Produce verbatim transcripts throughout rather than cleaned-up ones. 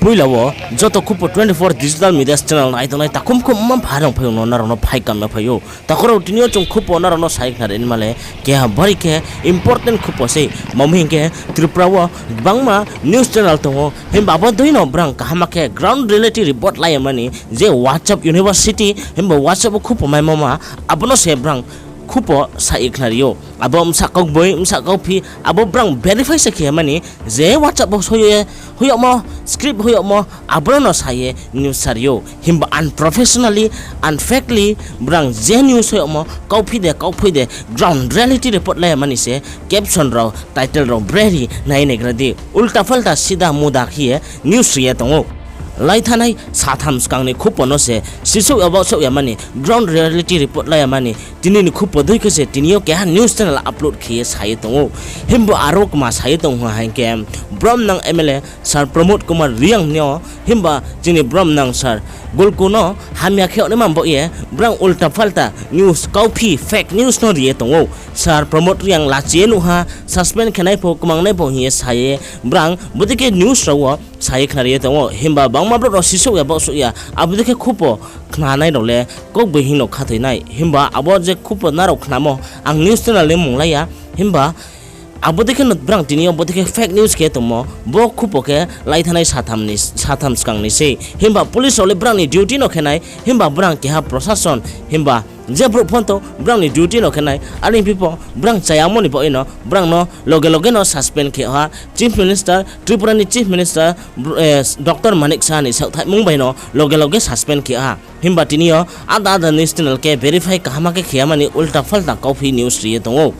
Poila wo joto khupo twenty four digital media channel nai tongnai takhum khum mma pharong phai no nrao no phai kam ya phai ou. Takhu rao, tini yo chung khupo nrao no sai khnari nma le keha bari khe important khupo sei. Mamo hing khe Tripura wo gbangma news channel tong ou, himba abo dei no brang kaham khe ground reality report lai ya mani je WhatsApp university, himba WhatsApp wo khupo maimo ma, abo no se brang khupo sa ye khnari ou. Abo bsa kaugboi, bsa kauphi, abo brang verify se khe mani, je WhatsApp wo hoih yagmo, script hoih yagmo, abo no no sa ye news sari ou. Himba unprofessionally, unfactly, brang je news hoih yagmo, kauphi de, kauphoi de, ground reality report lai ya mani se caption rao, title rao breri nai naigra di. Ulta phalta sida muda khe ye news ri ye tong ou. Laithanai satham skang ni khupo no se sisouh ya baohsouh ya mani ground reality report lai ya mani tini ni khupo dei khe se tini yo keha news channel upload khe ye sa ye tong ou. Himba aro kma sa ye tong ha hing khe, brom nang M L A Sir Pramod Kumar Reang no, himba chini brom nang Sir Golku no hamya khe ongnai man baoh ye brang ulta phalta news, kauphi fake news no ri ye tong ou. Sir Pramod Reang lachi ye nuh ha, suspend khe nai pho, kmang nai pho hing ye sa ye brang bodei khe news rao wo sa ye khnari ye tong ou. Himba bangma brouh rao sisouh ya baohsouh ya, abo dei khe khupo khnanai rao le kaugboi hing no khathoi nai. Himba abo je khupo nrao khnamo, ang news channel ni mmung lai ya. Himba abo dei khe no brang tini yo bodei khe fake news khe tongmo, bo khupo khe laithanai satham skang ni sei. Himba police rao le brang ni duty no khe nai, himba brang keha prosason, himba je brouh pho tong brang ni duty no khe nai, are phi pho brang chayamo ni baoh ye no brang no loge loge no suspend khe ha. Chief Minister, Tripura ni Chief Minister, Doctor Manik Saha ni saohthaihmung bai no loge loge suspend khe ha. Himba tini yo ada ada news channel khe verify kaham khe khe ya mani ulta phalta kauphi news ri ye tong ou.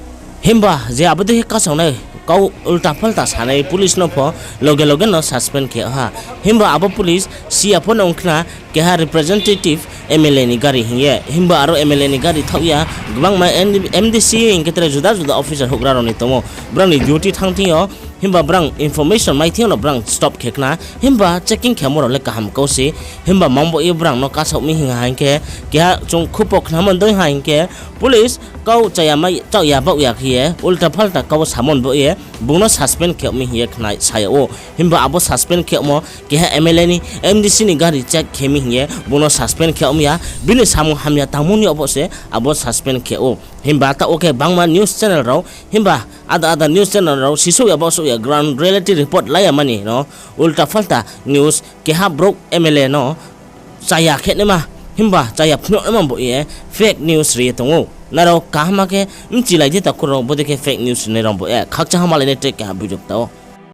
Himba je abo dei khe kasaonai, kau ulta phalta sanai police no pho loge loge no suspend khe ha. Himba abo police si ya pho no ong khna keha representative M L A ni gari hing ye. Himba aro M L A ni gari thaoh ya, gbangma M D C hing khe tre juda juda officer houhgra rao ni tong ou. Brang ni duty thanng thing yo, himba brang information mai thing yo no brang stop khe khna. Himba checking khemo rao le kaham kau se. Himba mang baoh ye brang no kasaoh mi hing ha hing khe, keha chung khupo khnamo dei ha hing khe, police kau chaya mai, chaoh ya baoh ya khe ye, ulta phalta kau samo ni baoh ye, bung no suspend khe mi hing ye khna sa yag ou. Himba abo suspend khemo keha M L A ni, M D C ni gari check khe mi hing ye bung no suspend khe mi ya, bini samung hamya tangmo ni abo se abo suspend khe ou. Himba taoh wo khe bangma news channel rao, himba ada ada news channel rao sisouh ya baohsouh ya ground reality report lai ya mani no ulta phalta news, keha brouh M L A no chaya khe naima, himba chaya phnuh naima baoh ye fake news ri ye tong ou. Nrao kaham khe bchilai di takhu rao, bodei khe fake news rinai rao baoh ye khakchang ha malai nai tre keha video kta wo.